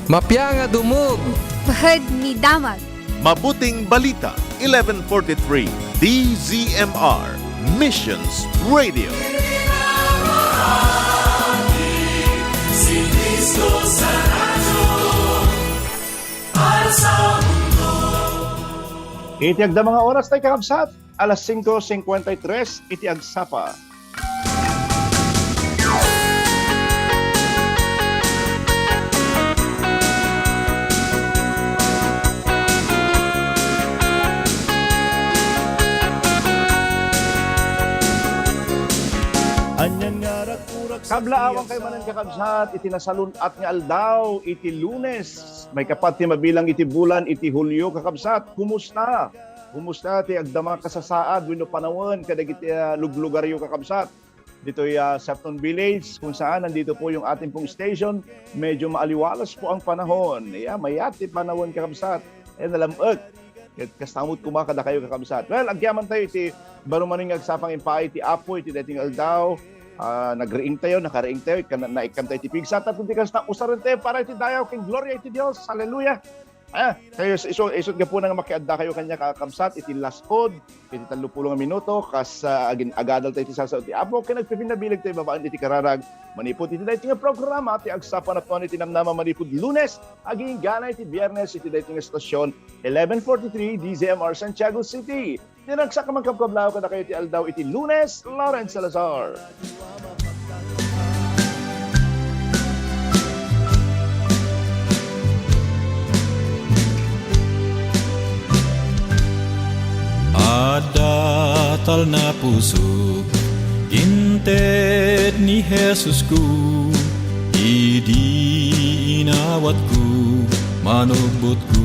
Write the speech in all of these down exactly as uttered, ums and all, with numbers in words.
Mapia nga dumog. Pahad ni damag. Mabuting Balita, eleven forty-three, D Z M R, Missions Radio. Iti agda nga oras tayo, kakabsat, alas singko singkwenta y tres iti agsapa. Anian nga rakurak sa Kablaawan kayo manen, kakabsat, iti nasalun-at nga aldaw, iti Lunes. Maikapat ti mabilang iti bulan iti Hulio, kakabsat. Kumusta? Kumusta ti agdama kasasaad wenno panawen kadagiti, ah, luglugaryo, kakabsat? Ditoy, ah, Septon Village, kung saan nandito po yung ating pong station, medyo maaliwalas po ang panahon. Yeah, mayat ti panawen, kakabsat. Eh, nalam-ek. Ket kasta met koma kadakayo, kakabsat. Well, agyaman tayo iti baro manen nga agsapang impaay ti Apo iti daytoy nga aldaw. Ah, nagriing tayo, nakariing tayo, ikkan-, naikkan tayo ti pigsa, tapno ti kasta, usaren tayo para iti dayaw ken gloria iti Dios. Hallelujah! Ah, tayo is-, isu-, isut' gapuna nga makiadda kayo kaniak, kakabsat, iti last pod, iti tallopulo nga minuto, kas, ah, agin-, agadal tayo iti sarsao ti Apo, ken agpipinnabileg tayo babaen iti kararag, manipud iti daytoy nga programa, ti agsapa napno iti namnama manipud Lunes, agingga na iti Biyernes, iti daytoy nga estasyon, eleven forty-three, D Z M R Santiago City. Dinagsak a mangkabkablaw kadakayo ti aldaw iti Lunes, Lawrence Salazar. Adda talna pusok, inted ni Jesusko, idi inawatko, manubbotko.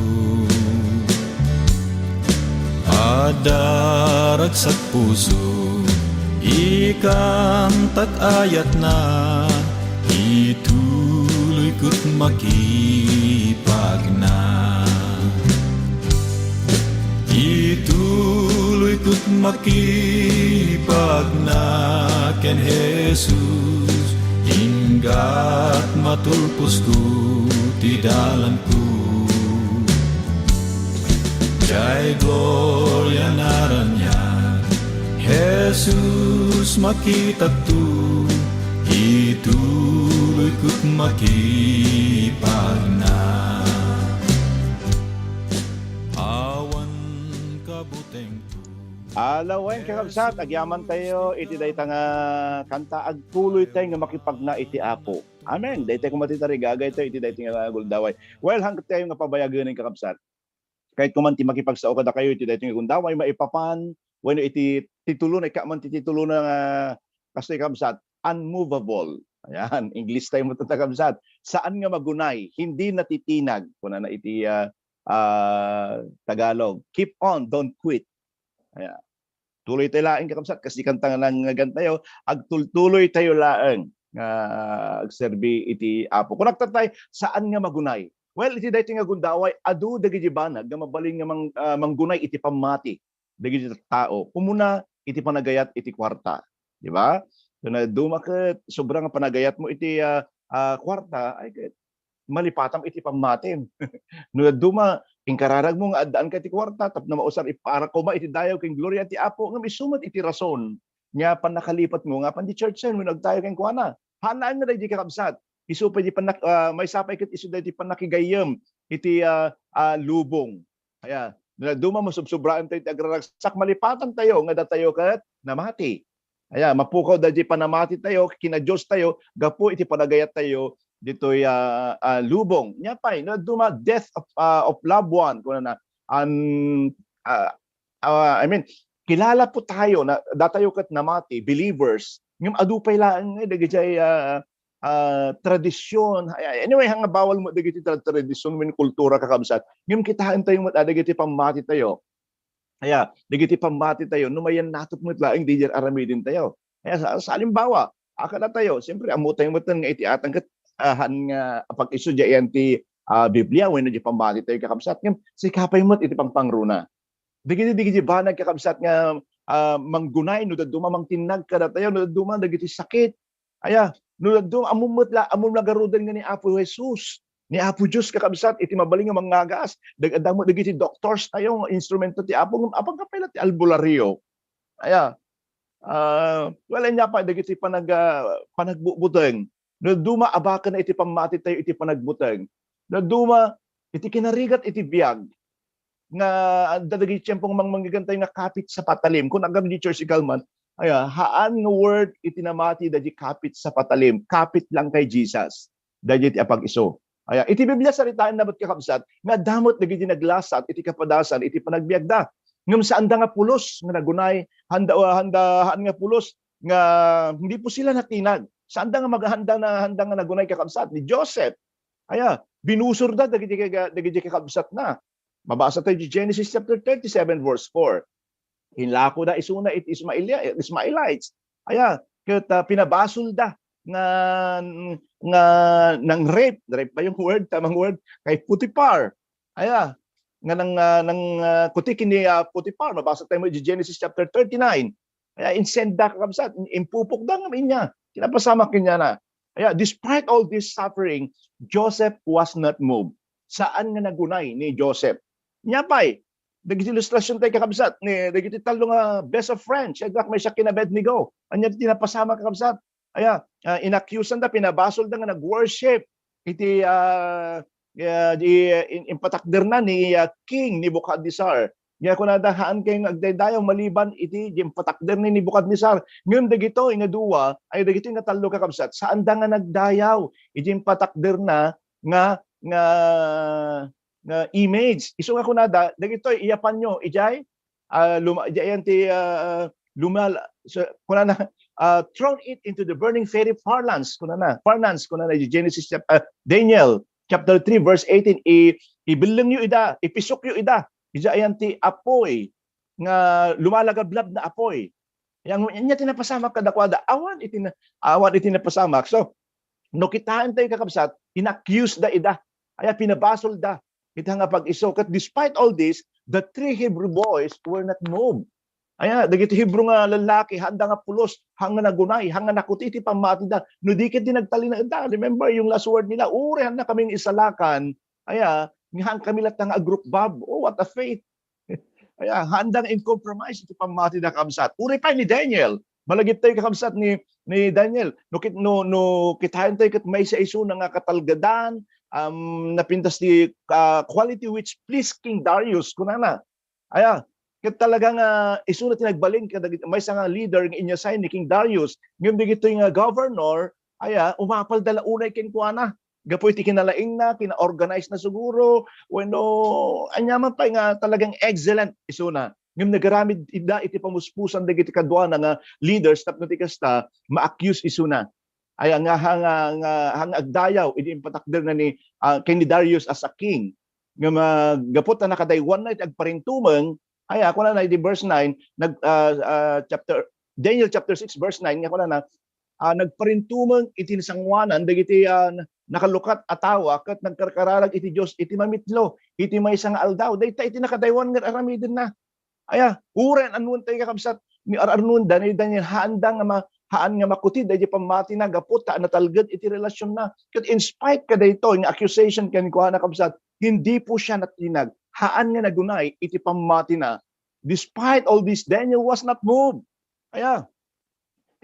Adda ragsak puso, ikantak ayatna, ituloy ket makipagna. Ituloy ket makipagna ken Jesus, inggat matulposko ti dalanko. Jay gloria naranian, Jesus, makitakto, ituloy ket makipagna. Awan kabutengko. Alawen, kakabsat, agyaman tayo iti dayta nga kanta, agtuloy tayo nga makipagna iti Apo. Amen. Dayta koma ti tarigagay tayo iti dayta nga guldaway. Well, hanggat tayo nga pabayagen, kakabsat. Kayat ko man ti makipagsao kadakayo iti dayta nga gundaway, maipapan, wenno iti titulo na, ikka man ti titulo na nga, kastoy, kakabsat, unmovable. Ayan, English tayo mo to, kakabsat. Saan nga magunay, hindi natitinag, kunana iti, ah, ah, Tagalog. Keep on, don't quit. Ayan. Tuloy tayo laeng, kakabsat, kasi kanta nga nangngagan tayo, agtultuloy tayo laeng nga agserbi iti Apo. Kung nagtatay, saan nga magunay? Well, iti daytoy nga gundaway, adu dagiti banag nga mabalin nga mang-, ah, manggunay iti pammati dagiti tao. Umuna, iti panagayat iti kuarta. Di ba? So, no dadduma ket sobra nga panagayatmo iti, ah, ah, kuarta, ay, ket malipatam iti pammatim. No dadduma, inkararagmo nga addaanka iti kuarta, tapno mausar ipara koma iti dayaw ken gloria ti Apo, ngem isu met iti rason nga pannakalipatmo nga apan di church wenno agtayo kenkuana. Haan nga daydi, kakabsat. Isu pay di pannak-, ah, maysa pay ket isu daydi pannakigayyem iti, ah, ah, lubong. Aya, no dadduma masubsubraentayo iti agraragsak, malipatantayo nga datayo ket namati. Aya, mapukaw daydi panamatitayo, kina Diostayo, gapu iti panagayattayo ditoy, ah, ah, lubong. Nia pay, no dadduma, death of, ah, of loved one, kunana, an-, ah, ah, I mean, kilala po tayo na datayo ket namati, believers, ngem adu pay laeng nga dagiti, ah, ah, tradisyon. Ay, ay, anyway, nga bawal mo dagiti tra-, tradisyon wenno kultura, kakabsat. Ngem kitaentayo met, ah, dagiti pammatitayo. Aya, dagiti pammatitayo, no mayan natop met laeng, didiay aramidentayo. Aya, sa, sa alimbawa, a, kadatayo, siyempre, ammotayo met nga iti atang ket, ah, haan nga pag-isu diay ti, ah, Biblia wenno diay pammatitayo, kakabsat. Ngem sika pay met iti pangpangruna. Dagiti, dagiti banag, kakabsat, nga, ah, manggunay, no dadduma mangtinnag kadatayo, no dadduma dagiti sakit. Aya, no dadduma, ammom met la, ammom la garuden nga ni Apo Jesus. ni Apo Dios, kakabsat, iti mabalin nga mangngagaas. Dag-, adda met dagiti doctors tayo nga instrumento ti Apo, ngem apan ka pay la ti albularyo. Aya, ah, well, anya pay dagiti panag-, ah, panagbutbuteng. No duma, abaken iti pammati tayo iti panagbuteng. No duma, iti kinarigat iti biag nga adda dagiti tiempong mangmanggigan tayo nga kapit sa patalim. Kun agam di church ikalman, aya, haan nga word iti namati dagiti kapit sa patalim. Kapit lang kay Jesus. Dagiti apag-iso. Aya, iti Biblia, saritaenna met, kakabsat, nga adda met dagiti naglasat iti kapadasan iti panagbiagda. Ngem saanda nga pulos nga nagunay, handa, handa, haan nga pulos nga hindi po sila natinag. Saanda nga maghanda na, handa nga nagunay, kakabsat, ni Joseph. Aya, binusorda dagiti kaga-, dagiti kakabsatna. Mabasa tayo di Genesis chapter thirty-seven, verse four. Inlakoda isuna iti Ismaelia-, Ismaelites. Aya, ket, ah, pinabasolda nga, nga nang-rape, rape ba yung word, tamang word, kay Potiphar. Aya, nga nang, ah, nang, ah, kuti ken ni, ah, Potiphar, mabasa tayo mo di Genesis chapter thirty-nine. Aya, insenda, kakabsat, impupokda nga inya. Kinapasamak kaniana. Aya, despite all this suffering, Joseph was not moved. Saan nga nagunay ni Joseph. Nya pay, dagiti ilustrasyon tayo, kakabsat, ni dagiti tallo nga best of friends, Shadrach, Meshach, ken Abednego. Anya ti napasamak, kakabsat? Aya, ah, inaccusanda, pinabasolda nga nag-worship iti, ah, ah, di, in-, impatakderna ni, ah, King Nebuchadnezzar. Nya kunada, haan kayo nga agdaydayaw maliban iti di impatakder ni Nebuchadnezzar. Ngem dagitoy nga dua, ay dagitoy nga tallo, kakabsat, saanda nga nagdayaw iti impatakderna nga, nga, nga image. Isu nga kunada, dagitoy iyapanyo idiay, ah, luma-, idiay ayan ti, ah, lumal-, so, kunana, ah, "Throw it into the burning fiery furnace," kunana, furnace, kunana, di Genesis chap-, ah, Daniel chapter three, verse eighteen, i-, ibellengyo ida, ipisokyo ida, idiay ayan ti apoy nga lumalagablab na apoy. Yang, anya ti napasamak kadakuada, awan iti na-, awan iti napasamak. So, no kitaen tayo, kakabsat, inaccuse da ida. Aya, pinabasolda iti nga pag-iso. Ket despite all this, the three Hebrew boys were not moved. Aya, dagiti Hebrew nga lallaki, handa nga pulos, handa nga nagunay, handa nga nakuti iti pammatida. No di ket di nagtalinaedda. Remember yung last word nila, "Uray, handa kaming isalakan." Aya, nga haan kami latta nga agrukbab. Oh, what a faith. Aya, handa nga in-compromise iti pammatida, kakabsat. Uray pay ni Daniel. Malagip tayo, kakabsat, ni, ni Daniel. No kit-, no, no kitaen tayo ket maysa isuna nga katalgedan, um, napintas ti, ah, quality which pleased King Darius, kunana. Aya, ket talaga nga isuna ti nagbalin kadagiti maysa nga leader nga in-assign ni King Darius. Ngem dagitoy nga governor, aya, umapalda la unay kenkuana. Gapu iti kinalaingna, kina-organize na siguro, wenno, aniaman pay nga talagang excellent isuna. Ngem nagaramid ida iti pamuspusan dagiti kaduana nga leaders tapno ti kasta, ma-accuse isuna. Aya nga, ha nga, nga, ha nga agdayaw idi impatakderna ni, ah, ken ni Darius as a king. Ngem, ah, gapu ta nakadaywanna iti agparintumeng, aya, kunana iti verse nine, nag-, ah, ah, chapter, Daniel chapter six verse nine, nga kunana, ah, nagparintumeng iti nasangoanan dagiti, ah, nakalukat a tawa ket nagkarkararag iti Dios iti mamitlo iti maysa nga aldaw. Dayta iti nakadaywan nga ar-aramidenna. Aya, uray an-anuentayo, kakabsat, ni ar-arnuenda ni Daniel, haanda nga ma-, haan nga makuti daydi pammatina gapu ta natalged iti relasionna. Ket in spite kadaytoy nga accusation kenkuana, kabsat, hindi po siya natinag. Haan nga nagunay iti pammatina. Despite all this, Daniel was not moved. Aya,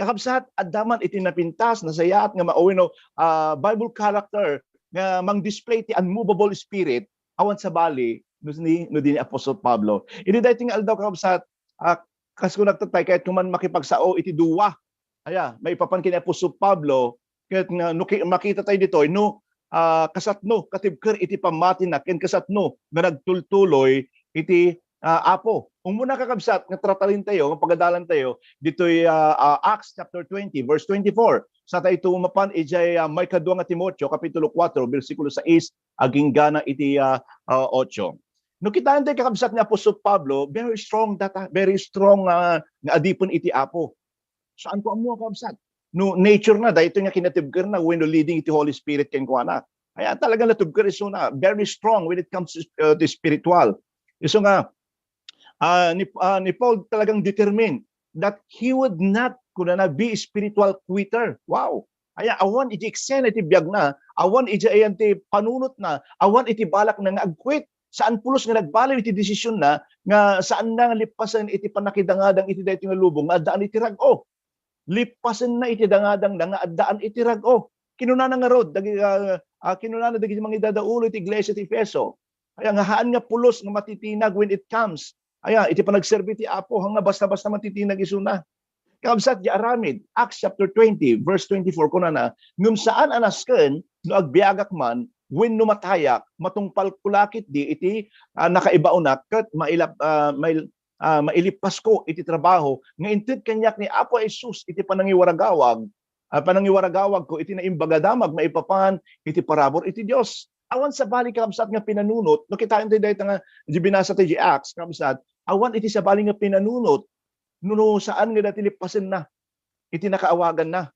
kakabsat, adda man iti napintas, nasayaat nga mauwino, ah, Bible character nga mang-display ti unmovable spirit, awan sabali, no, ni, no di ni Apostle Pablo. Idi daytoy nga aldaw, kakabsat, ah, kas kunagtatay, kayat ko man makipagsao iti dua. Aya, maipapan ken ni Apostle Pablo, ket nga, no ki-, makita tayo ditoy, no, ah, kasatno, katibker iti pammatina, ken kasatno nga nagtultuloy iti, ah, Apo. Umuna, kakabsat, nga tratalintayo, nga pagadalantayo, ditoy, ah, ah, Acts chapter twenty, verse twenty-four. Sa tayo mapan, ijay, ah, maikadua nga Timoteo, kapitulo kuatro, bersikulo sais, aginggana iti, ah, ah, otso. No, kitaen tayo, kakabsat, nga Apostle Pablo, very strong data, very strong, ah, nga adipen iti Apo. Saanko ammo, kakabsat. No, nature na, daytoy nga kinatibkerna, wenno leading iti Holy Spirit kenkuana. Kaya talaga natibker isuna, very strong when it comes to, uh, to spiritual. Isu nga, ah, ni, ah, ni Paul talagang determined that he would not, kunana, be spiritual quitter. Wow! Aya, awan iti eksena iti biagna, awan iti ayan ti panunotna, awan iti balakna nga agquit. Saan pulos nga nagbaliw iti desisionna nga saanna nga lippasen iti pannakidangadang iti daytoy nga lubong nga addaan iti rag-o. Lippasenna iti dangadangna nga addaan iti rag-o. Kinunana ngarud, dagi-, ah, ah, kinunana dagiti mangidadaulo iti iglesia ti Efeso. Aya nga haan nga pulos nga matitinag when it comes. Aya, iti panagserbi ti Apo, nga basta-basta matitinag isuna. Kakabsat, di aramid, Acts chapter twenty, verse twenty-four, kunana, "Ngem saan a nasken no agbiagak man, wenno matayak, matungpalko la ketdi iti, ah, nakaibaonak, ket mailap-, ah, mail-, ah, mailippasko iti trabaho nga inted kaniak ni Apo Jesus iti panangiwaragawag, ah, panangiwaragawagko iti Naimbag a Damag maipapan iti parabur iti Dios." Awan sabali, kakabsat, nga pinanunot, no kitaen tayo dayta nga di binasa tayo di Acts, kakabsat, awan iti sabali nga pinanunot no, no saan nga dati lippasenna iti nakaawaganna.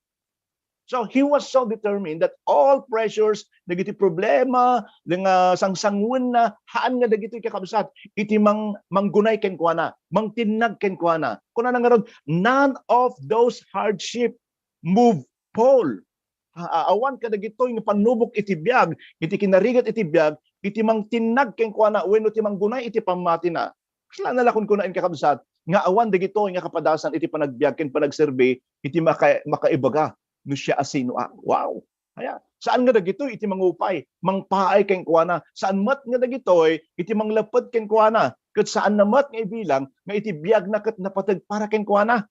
So, he was so determined that all pressures, dagiti problema, nga sangsanguenna, haan nga dagitoy, kakabsat, iti mang-, manggunay kenkuana, mangtinnag kenkuana. Kunana ngarud, "None of those hardship move Paul." A-, a-, awan kadagitoy nga pannubok iti biag, iti kinarigat iti biag, iti mangtinnag kenkuana wenno ti manggunay iti pammatina. Kasla na la kunkunaen, kakabsat, nga awan dagitoy nga kapadasan iti panagbiag ken panagserbi iti maka-, makaibaga no siasinoak. Wow! Aya, saan nga dagitoy iti mangupay, mangpaay kenkuana. Saan met nga dagitoy iti manglepped kenkuana. Ket saanna met nga ibilang nga iti biagna ket napateg para kenkuana.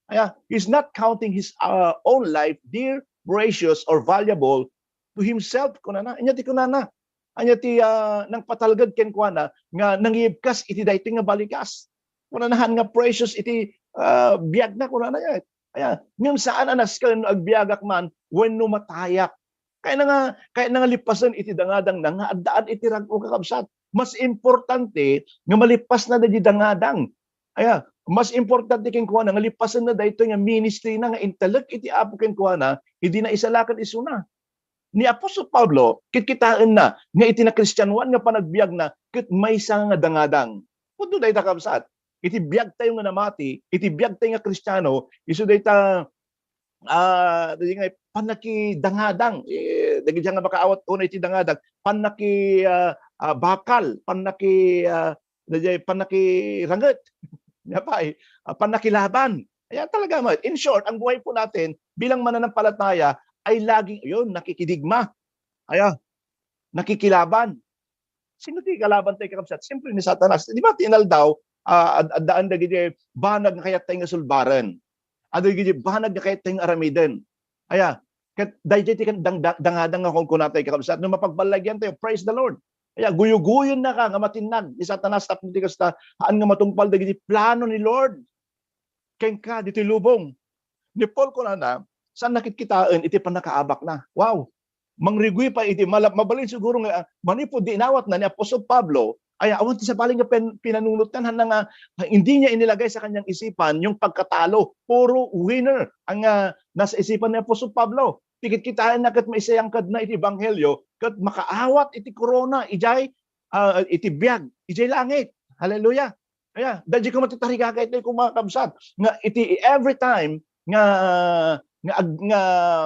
Aya, he's not counting his, uh, own life dear, precious, or valuable to himself, kunana. Anya ti kunana? Anya ti, ah, nangpatalged kenkuana nga nangibkas iti daytoy nga balikas? Kunana, haan nga precious iti, ah, biagna, kunana. Aya, ngem saan a nasken no agbiagak man wenno matayak. Kayatna nga, kayatna nga lippasen iti dangadangna nga addaan iti rag-o, kakabsat. Mas importante nga malippasna dagiti dangadang. Aya, mas importante kenkuana nga lippasenna daytoy nga ministry na nga intalek iti Apo kenkuana, idi naisalakan isuna. Ni Apostol Pablo, kitkitaenna nga iti nakristianoan nga panagbiagna ket maysa nga dangadang. Pudno dayta, kabsat. Iti biagtayo nga namati, iti biagtayo nga Kristiano, isu dayta, ah, dagiti nga pannakidangadang, eh, dagiti nga makaawat unay iti dangadang, pannaki, ah, ah, bakal, pannaki, ah, dagiti pannakiranget. Nia pay, ah, pannakilaban. Ayan talaga, ma-, in short, ang buhay po natin bilang mananampalataya ay laging, yun, nakikidigma. Aya, nakikilaban. Sino ti kalaban tayo, kakabsat? Siyempre, ni Satanas. Di ba, ti inaldaw, ah, ad-, addaan dagiti banag nga kayat tayo nga sulbaren. Adda dagiti banag nga kayat tayo nga aramiden. Aya, ket daytoy ti kan-, dang-, dang-, dangadang nga kunkunatayo, kakabsat, no mapagballagian tayo, praise the Lord. Aya, guyoguyonna ka nga matinnag ni Satanas tapno ti kasta, haan nga matungpal dagiti plano ni Lord kenka ditoy lubong. Ni Paul kunana, saan nakitkitaen iti pannakaabakna. Wow! Mangrugi pay iti mala-, mabalin siguro nga, ah, manipud di inawatna ni Apostol Pablo, ay awan ti sabali nga pen-, pinanunotna, haan nga, nga hindi niya inilagay sa kanyang isipan yung pagkatalo. Puro winner ang, ah, nasa isipan ni Apostol Pablo. Ti kitkitaenna ket maisayangkadna iti ebanghelio, ket makaawat iti korona, ijay, ah, iti biag, ijay langit. Hallelujah. Aya, daydi koma ti tarigagay tayo, koma, kabsat, nga iti every time nga, nga ag-, nga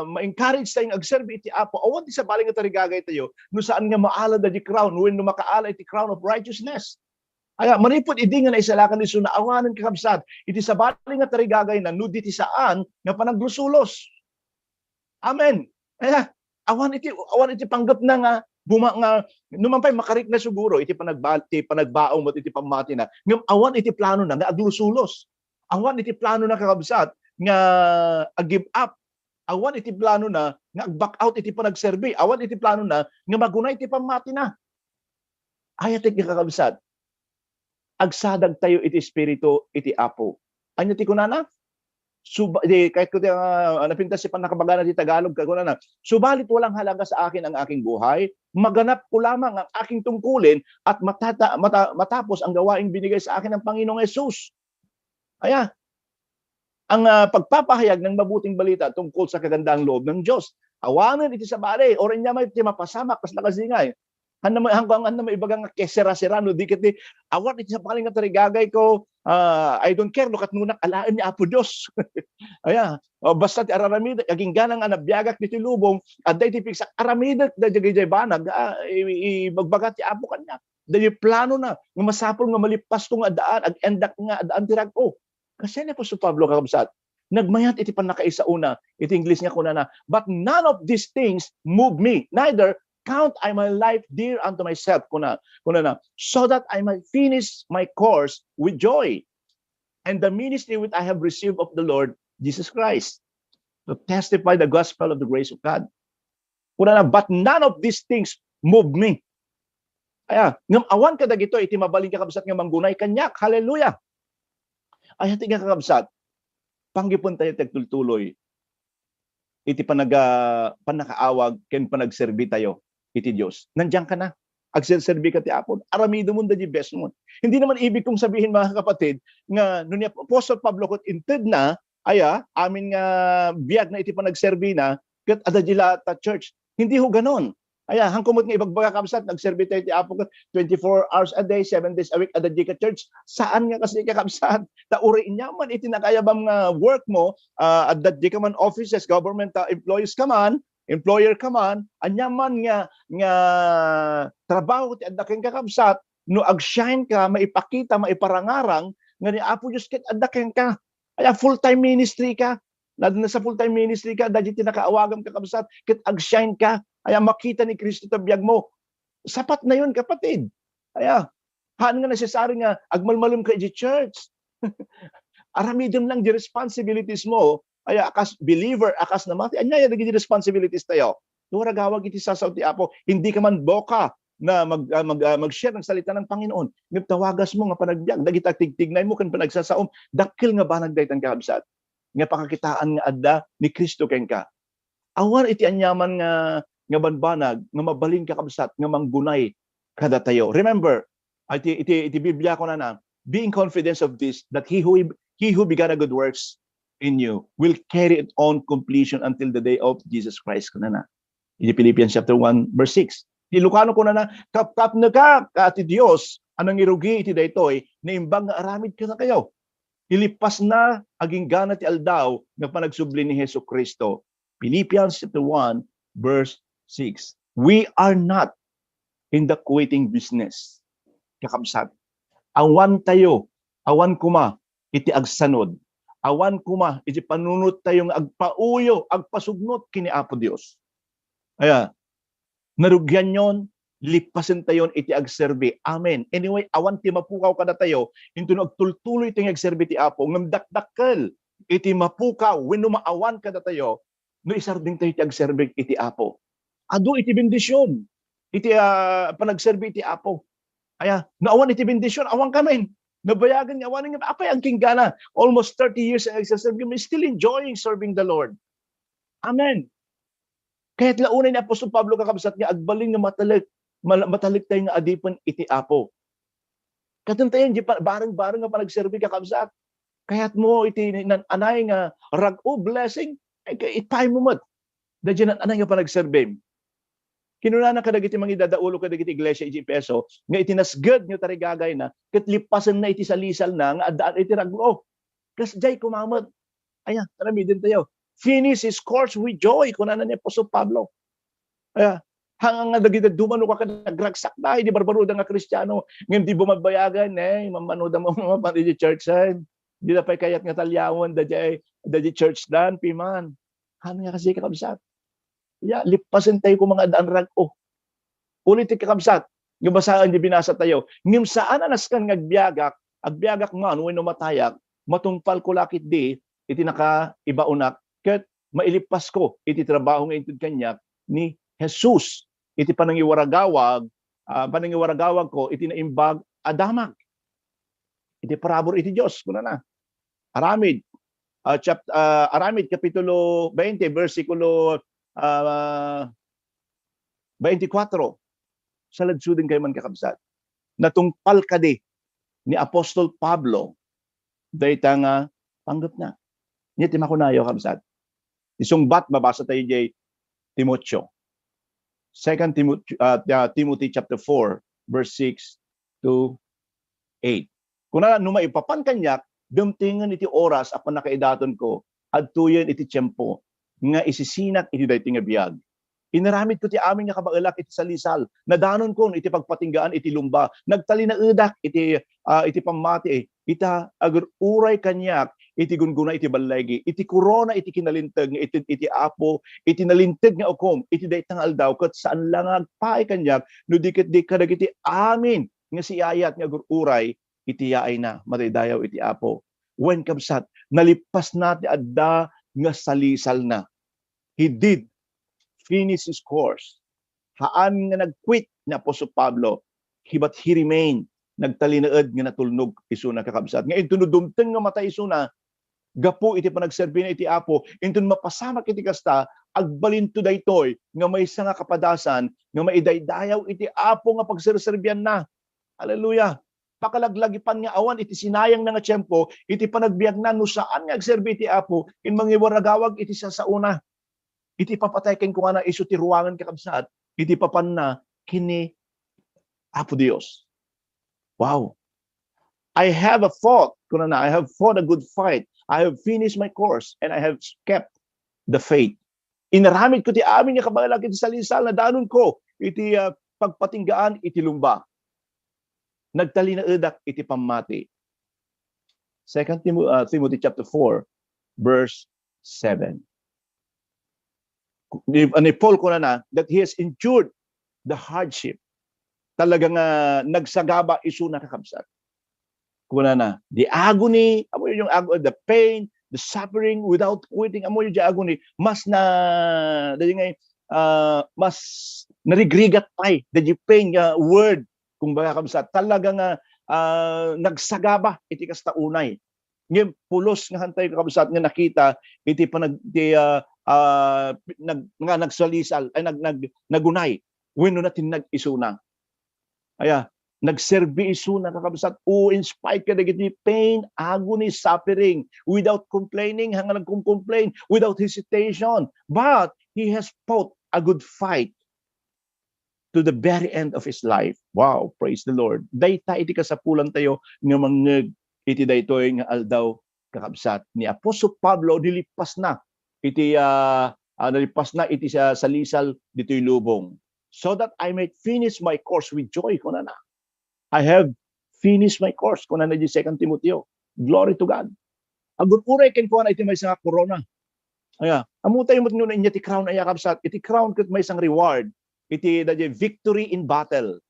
ma-encourage tayo nga agserbi iti Apo, awan ti sabali nga tarigagay tayo no saan nga maala daydi crown wenno makaala iti crown of righteousness. Aya, manipud idi nga naisalakan isuna, awanen, kakabsat, iti sabali nga tarigagayna no di ti saan nga panaglusulos. Amen. Aya, awan iti, awan iti panggepna nga buma-, nga, no man pay makarikna siguro iti panagba-, ti panagbaong met iti pammatina, ngem awan iti planona nga aglusulos. Awan iti planona, kakabsat, nga ag-give up. Awan iti planona nga ag-back out iti panagserbi. Awan iti planona nga magunay iti pammatina. Ayatek nga, kakabsat, agsadagtayo iti Espiritu iti Apo. Ania ti kunana? Suba-, di, kahit ko ti, ah, napintas ti pannakabagana ti Tagalog, kakunana, "Subalit walang halaga sa akin ang aking buhay, maganap ko lamang ang aking tungkulin at matata-, mata-, matapos ang gawaing binigay sa akin ng Panginoong Jesus." Aya, ang, ah, pagpapahayag ng mabuting balita tungkol sa kagandang loob ng Diyos. Awanen iti sabali, o rin niya may ti mapasamak, kas nakasingay. Haan na ma-, haan ko, haan na maibaga nga kesera-sera, no? Di ket ti, awan iti sabali nga tarigagay ko, Ah, I don't care no ket nunak alaen ni Apo Dios. Aya, oh, basta ti araramidek, aginggana nga nabiagak ditoy lubong, adda iti pigsak, aramidek dagiti banag, ah, i-, i-, ibagbaga ti Apo kaniak. Dagiti planona nga masapul nga malippasko nga addaan, agendak nga addaan ti rag-o. Kasdiay ni apostol Pablo, kakabsat, nagmayat iti pannakaisaona, iti Ingles nga kunana, "But none of these things move me, neither count I my life dear unto myself," kuna, kunana, "so that I might finish my course with joy, and the ministry which I have received of the Lord Jesus Christ, to testify the gospel of the grace of God." Kunana, "But none of these things move me." Aya, ngem awan kadagitoy iti mabalin, kakabsat, nga manggunay kaniak. Hallelujah! Aya ti nga, kakabsat, panggepentayo ti agtultuloy iti panaga-, pannakaawag ken panagserbitayo iti Dios. Nandiyan ka na. Agserserbika ti Apo. Aramidem dagiti best mo. Hindi naman ibig kong sabihin, mga kapatid, nga no ni Apostol Pablo ket inted na, aya, amin nga biag na iti panagserbi na, ket adda di la ta church. Hindi ho ganon. Aya, hanko met nga ibagbaga, kabsat, nagserbi tayo ti Apo ket twenty-four hours a day, seven days a week, adda di ka church. Saan nga kasi, kakabsat? Ta uray inyaman iti nakaayabam nga work mo, ah, adda di ka man offices, government, ah, employees ka man, employer ka man, ania man nga, nga trabaho ti adda ken, kakabsat, no agshine ka, maipakita, maiparangarang nga ni Apo Dios ket adda kenka. Aya, full-time ministry ka. Nasa full-time ministry ka, dagiti nakaawagam, kakabsat, ket agshine ka. Aya, makita ni Cristo ta biag mo. Sapat na yun, kapatid. Aya, haan nga necessary nga agmalmalem ka iti church. Aramidem lang di responsibilities mo. Aya, akas believer, akas namati, ania ya dagiti responsibilities tayo? Waragawag iti sasao ti Apo. Hindi ka man boka na mag, ah, mag, ah, mag-share ng salita ng Panginoon. Ngem tawagas mo nga panagbiag, dagiti agtigtignay mo ken panagsasaom, dakkel nga banag daytan, kakabsat, nga pakakitaan nga adda ni Cristo kenka. Awan iti aniaman nga, nga banbanag nga mabalin, kakabsat, nga manggunay kadatayo. Remember, iti, iti, iti Biblia kunana, "Being confident of this, that he who, he who began a good works in you will carry it on completion until the day of Jesus Christ," kunana. Iti Philippians chapter one, verse six. Ti Ilocano kunana, "Kapkapneka, ka ti Dios, a nangirugi iti daytoy, naimbag nga aramid kadakayo. Ilippasna aginggana ti aldaw nga panagsubli ni Jesu-Cristo." Philippians chapter one, verse six. We are not in the quitting business. Kakabsat, awan tayo, awan koma iti agsanud, awan koma iti panunottayo nga agpauyo, agpasugnot ken ni Apo Dios. Aya, narugianyon, lippasentayon iti agserbi. Amen. Anyway, awan ti mapukaw kadatayo, intono agtultuloy ti nga agserbi ti Apo, ngem dakdakkel iti mapukaw wenno maawan kadatayo no isardengtayo ti agserbi iti Apo. Adu iti bendision iti, ah, panagserbi iti Apo. Aya, no awan iti bendision, awan kami. Nabayagan nga awan nga, apay, agkinggana. Almost thirty years ang agserserbi, I'm still enjoying serving the Lord. Amen. Kayat la unay ni Apostol Pablo, kakabsat, nga agbalin nga matalek, mal-, matalek tayo nga adipen iti Apo. Katon tayo, di pa, bareng-bareng nga panagserbi, kakabsat. Kayat mo iti nan-anay nga rag-o, blessing, ay, kay ipay mo met. Dagiti nan-anay nga panagserbi. Kinunana kadagiti mangidadaulo kadagiti iglesia iti Efeso, nga iti nasged nga tarigagayna, ket lippasenna iti salisalna nga addaan iti rag-o. Kasdiay koma met. Aya, aramiden tayo. "Finish his course with joy," kunana ni Apostol Pablo. Aya, hanga nga dagiti dumano ka ket nagragsak da, idi barbaroda nga Kristiano, ngem di bumabayagan, eh, mamanoda mo, mapan iti church, eh. Di da pay kayat nga taliawen, da jay, da jay church dan, piman. Han nga kasi, kakabsat. Ya, lippasen tayo kung mga daan rag-o. Ulit ti kakabsat, nga basaan di binasa tayo. Ngem saan a nasken nga agbiagak, agbiagak man wenno matayak, matungpal ko lakit di, iti nakaibaonak, ket mailippas ko iti trabaho nga inted kaniak ni Jesus, iti panangiwaragawag, ah, panangiwaragawag ko iti naimbag a damag. Iti parabur iti Dios, kunana. Aramid, ah, chap-, ah, Aramid, Kapitulo twenty, bersikulo, ah, twenty-four. Saladsuden kayo man, kakabsat. Natungpal kadi ni Apostol Pablo dayta nga panggepna. Nia ti makunayo, kabsat. Isungbat, mabasa tayo jay Timoteo. Second Timothy, ah, ah, Timothy chapter four, verse six to eight. Kuna, no maipapan kaniak, dumtengen iti oras a pannakaidatonko, adtoyen iti tiempo nga isisinak iti daytoy nga biag. Inaramidko ti amin nga kabaelak iti salisal. Nadanon kon iti pagpatinggaan iti lumba. Nagtalinaedak iti, ah, iti pammati. Ita, agur-uray kaniak iti gungguna iti ballegi, iti korona iti kinalinteg nga iti, iti Apo, iti nalinteg nga ukom iti dayta nga aldaw, ket saan la nga agpaay kaniak no di ket di kadagiti amin nga siayat nga agur-uray iti yaayna. Madaydayaw iti Apo. Wen, kabsat, nalippasna ti adda nga salisalna. He did finish his course. Haan nga nag-quit ni Apostle Pablo, he, but he remained. Nagtalinaed nga natulnog isuna, kakabsat. Nga inton no dumteng nga matay isuna, gapu iti panagserbina iti Apo, inton mapasamak iti kasta, agbalinto daytoy nga maysa nga kapadasan nga maidaydayaw iti Apo nga pagserserbianna. Hallelujah! Pakalaglagipan nga awan iti sinayangna nga tiempo iti panagbiagna no saan nga agserbi iti Apo ken mangiwaragawag iti sasaona. Iti papatay kenkuana isu ti ruangan, kakabsat, iti papanna ken ni Apo Dios. Wow. "I have a fought," kunana, "I have fought a good fight. I have finished my course and I have kept the faith." Inaramidko ti amin nga kabaelak iti salisal, nadanonko iti, ah, pagpatinggaan iti lumba. Nagtalinaedak iti pammati. Second Timo-, ah, Timothy chapter four, verse seven. Ni, ni Paul kunana that he has endured the hardship. Talaga nga nagsagaba isuna, kakabsat. Kunana, the agony, amo yung ag-, the pain, the suffering without quitting, amo yung agony, mas na, dahil nga, ah, mas narigrigat pay, the pain nga word, kumbaga, kabsat, talaga nga, ah, nagsagaba iti kasta unay. Ngem pulos nga hantay, kakabsat, nga nakita iti panag-, ti, ah, ah, nag-, nga nagsalisal, ay, nag-, nag-, nagunay wenno natinnag isuna. Aya, nagserbi isuna, kakabsat. O, in spite kadagiti pain, agony, suffering, without complaining, hanga nagcomplain, without hesitation. But he has fought a good fight to the very end of his life. Wow, praise the Lord. Dayta iti kasapulantayo nga mangngeg iti daytoy nga aldaw, kakabsat. Ni Apostle Pablo, nilippasna iti, ah, ah, nalippasna iti sa-, salisal ditoy lubong. "So that I may finish my course with joy," kunana. "I have finished my course," kunana di Second Timoteo. Glory to God. Agur-uray kenkuana iti maysa nga korona. Aya, ammo tayo met nga inya ti crown, aya, kabsat. Iti crown ket maysa nga reward iti, daydi victory in battle.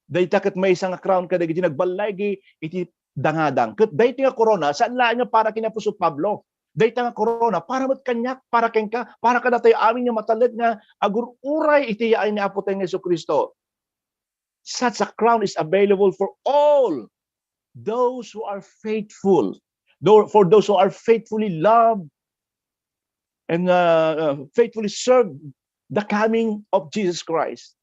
Dayta ket maysa nga crown kadagiti nagballigi iti dangadang. Ket dayta nga korona, saan laeng nga para ken Apostol Pablo. Dayta nga korona, para met kaniak, para kenka, para kadatayo amin nga matalek nga agur-uray iti yaay ni Apo tayo nga Jesu-Cristo. Such a crown is available for all those who are faithful, tho-, for those who are faithfully love and, uh, uh, faithfully serve the coming of Jesus Christ.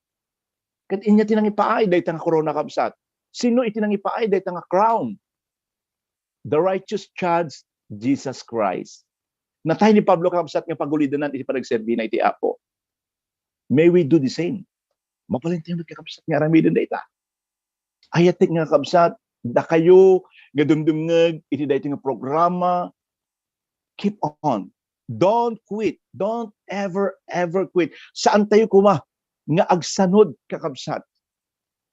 Ket inya ti nangipaay dayta nga korona, kabsat. Sino iti nangipaay dayta nga crown? The righteous judge, Jesus Christ. Natay ni Pablo, kabsat, nga pagulidanan iti panagserbina iti Apo. May we do the same. Mabalin tayo, kakabsat, nga aramiden dayta. Ayatek nga, kabsat, dakayo nga dumdumngeg iti daytoy nga programa, keep on. Don't quit. Don't ever, ever quit. Saan tayo koma nga agsanud, kakabsat.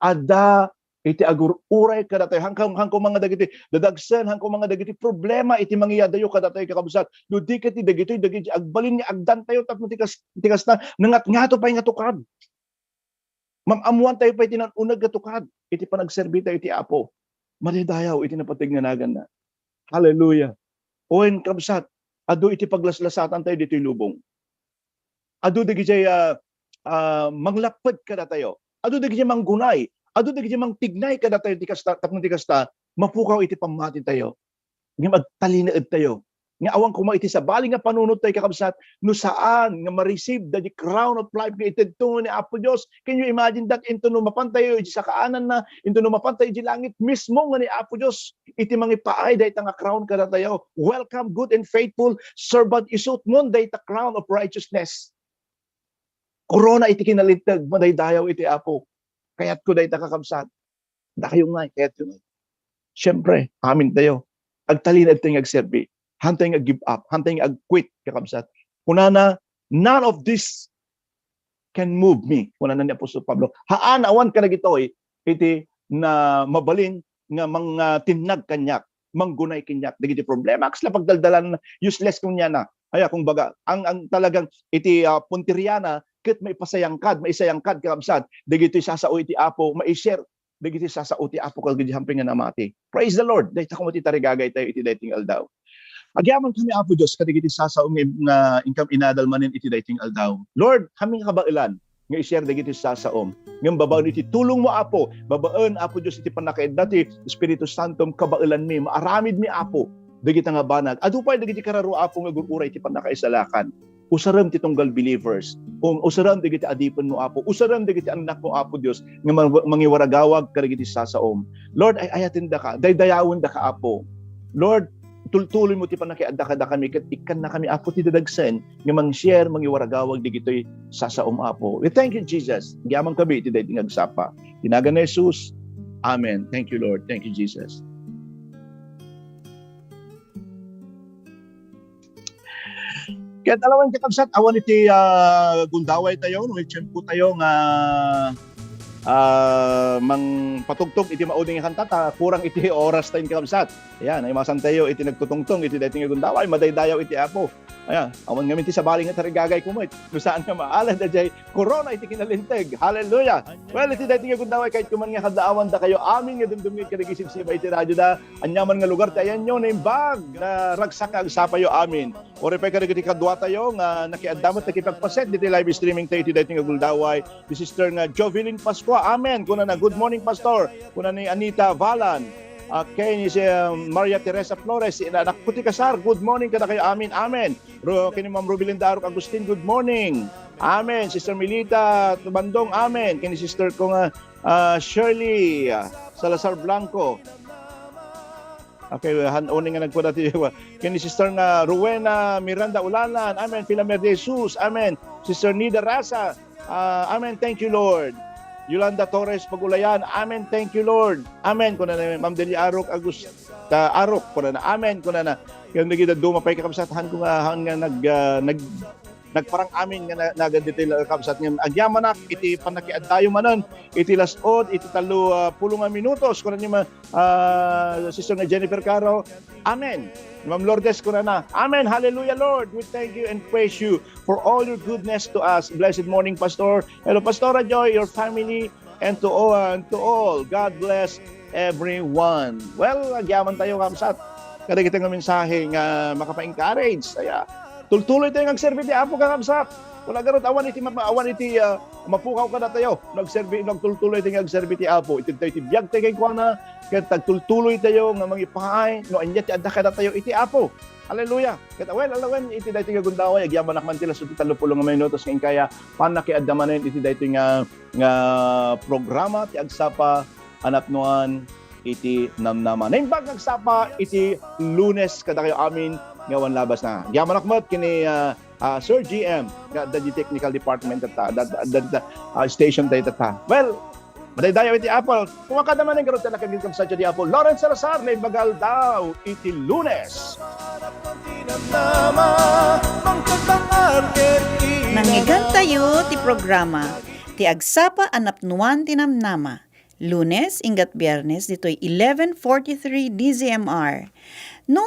Adda iti agur-uray kadatayo. Hangkam-, hangkoma nga dagiti dadagsen, hangkoma nga dagiti problema iti mangyadayo kadatayo, kakabsat. No di ket ti dagitoy, dagiti agbalin nga agdantayo tapno ti kas-, ti kasta, nangatngato pay nga tukad. Mam-ammoan tayo pay ti naan-uneg nga tukad iti panagserbi tayo iti Apo. Madaydayaw iti napateg nga naganna. Hallelujah. Wen, kabsat, adu iti paglaslasatan tayo ditoy lubong. Adu dagiti, ah, ah, manglapped kadatayo. Adu dagiti manggunay. Adu dagiti mangtignay kadatayo ti kasta, tapno ti kasta, mapukaw iti pammati tayo. Ngem agtalinaed tayo nga awan koma iti sabali nga panunot tayo, kakabsat, no saan nga ma-receive the crown of life nga itedto ni Apo Dios. Can you imagine that? Into no mapan tayo iti sakaananna, into no mapan tayo iti langit, mismo nga ni Apo Dios iti mangipaay dayta nga crown kadatayo. "Welcome, good and faithful servant," isutmon dayta crown of righteousness. Korona iti kinalinteg, madaydayaw iti Apo. Kayatko dayta, kakabsat. Dakayo ngay, kayatyo ngay. Siyempre, amin tayo. Agtalinaed tayo nga agserbi. Hantay nga ag-give up. Hantay nga ag-quit, kakabsat. Kunana, "None of this can move me," kunana ni Apostol Pablo. Haan, awan kadagitoy iti na mabalin nga mangtinnag kaniak, manggunay kaniak dagiti problema. Kasla pagdaldalan, useless kaniana. Aya, kung baga, ang, ang talagang iti, ah, punteriana, ket maipasayangkad, maisayangkad, kakabsat, dagitoy sasao iti Apo, maishare dagiti sasao ti Apo kadagiti hamping nga namati. Praise the Lord! Dayta koma ti tarigagay tayo iti daytoy nga aldaw. Agyamankami, Apo Dios, kadagiti sasao nga, nga inkam inadal manen iti daytoy nga aldaw. Lord, hamin nga kabaelan nga i-share dagiti sasaom. Ngem babaen iti tulongmo, Apo, babaen, Apo Dios, iti pannakaidda ti Espiritu Santom, kabaelanmi, maaramidmi, Apo, dagita nga banag. Adu pay dagiti kararo, Apo, nga agur-uray iti pannakaisalakan. Usarem ti tunggal believers. Um, usarem dagiti adipenmo, Apo. Usarem dagiti annakmo, Apo Dios, nga mang-, mangiwaragawag kadagiti sasaom. Lord, ay-ayatendaka, daydayawendaka, Apo. Lord, tultuloymo ti pannakiadda kadakami ket ikkannakami, Apo, ti dadagsen nga mang-share, mangiwaragawag dagitoy sasaom, Apo. We thank you, Jesus. Agyamankami iti daytoy nga agsapa. Iti nagan ni Jesus. Amen. Thank you, Lord. Thank you, Jesus. Ket alawen, kakabsat, awan iti, ah, gundaway tayo, no, itiyempo tayo nga, ah, mangpatugtog iti maudi nga kanta, ta kurang iti oras tayo, kakabsat. Ayan, ay masan tayo iti nagtutungtong iti daytoy nga gundaway, madaydayaw iti Apo. Ayan, awan ngamin ti sabali nga tarigagay kumet. No saan nga maalad, ajay korona iti kinalinteg. Hallelujah! Well, iti daytoy nga gundaway, kayatko man nga kaaddaawandakayo amin nga dumdumngeg kadagiti sibsibay iti radioda. Aniaman nga lugar ti ayanyo, naimbag, naragsak nga agsapayo amin. Uray pay kadagiti kaduatayo nga nakiadda met nakipagpaset diti live streaming tayo iti daytoy nga gundaway. Ni Sister nga Jovelyn Pascua. Amen. Kunana, "Good morning, Pastor." Kuna ni Anita Valan. Okay, ni si, um, Maria Teresa Flores, ina-, anak ko ti kasar. "Good morning kadakayo amin." Amen. Ro, kini Ma'am Rubilinda Arok Agustin, "Good morning." Amen. Sister Milita Tubandong, amen. Kini sister ko nga, ah, Shirley, ah, Salazar Blanco. Okay, han-, uni nga nagkuda ti, kini sister nga Rowena Miranda Ulalan, amen. Filamer de Jesus, amen. Sister Nida Rasa, ah, amen. Thank you, Lord. Yolanda Torres Pagulayan, amen. Thank you, Lord. Amen. Kuna ni Ma'am Delia Arok, Agus-, ta-, Arok, kuna na, amen. Kuna na, yung nagidaduma pa'y kakabsat, han ko nga, han nga nag, ah, nag-, nagparang amin nga na-, nagan ditoy, kakabsat, nga agyamanak iti pannakiaddayo manen iti las-, iti tallo, ah, pulo nga minutos, kuna ni Ma-, ah, Sister nga Jennifer Caro. Amen. Ma'am Lourdes, kuna na, "Amen. Hallelujah, Lord. We thank you and praise you for all your goodness to us. Blessed morning, Pastor. Hello, Pastora Joy, your family, and to all, and to all. God bless everyone." Well, agyaman tayo, kabsat. Kadagiti nga mensahe nga makapa-encourage. Kaya, tultuloy tayo nga agserbi ti Apo, kakabsat. Wala garot awan iti mapa-, awan iti, ah, mapukaw kadatayo. Nagserbi, nagtultuloy tayo nga agserbi ti Apo. Iti tayo ti biag tayo kenkuana, ket tagtultuloy tayo nga mangipaay no ania ti adda kadatayo iti Apo. Hallelujah. Ket awen, alawen, iti daytoy nga gundaway, agyamanak man ti las-, iti tallo pulo nga minutos nga inkaya, pannakiadda manen iti daytoy nga, nga programa ti Agsapa a Napnuan iti Namnama. Naimbag nga agsapa iti Lunes kadakayo amin nga awan labasna. Agyamanak met ken ni, ah, ah, Sir G M nga adda di technical department tatta, adda, adda, adda, ah, station tayo tatta. Well, madaydayaw iti Apple. Kumakada manen garud ti anak ken kabsat di Apple. Lawrence Salazar, naimbag nga aldaw iti Lunes. Nangngegentayo ti programa, ti Agsapa a Napnuan ti Namnama. Lunes, inggat Biernes, ditoy eleven forty-three D Z M R. No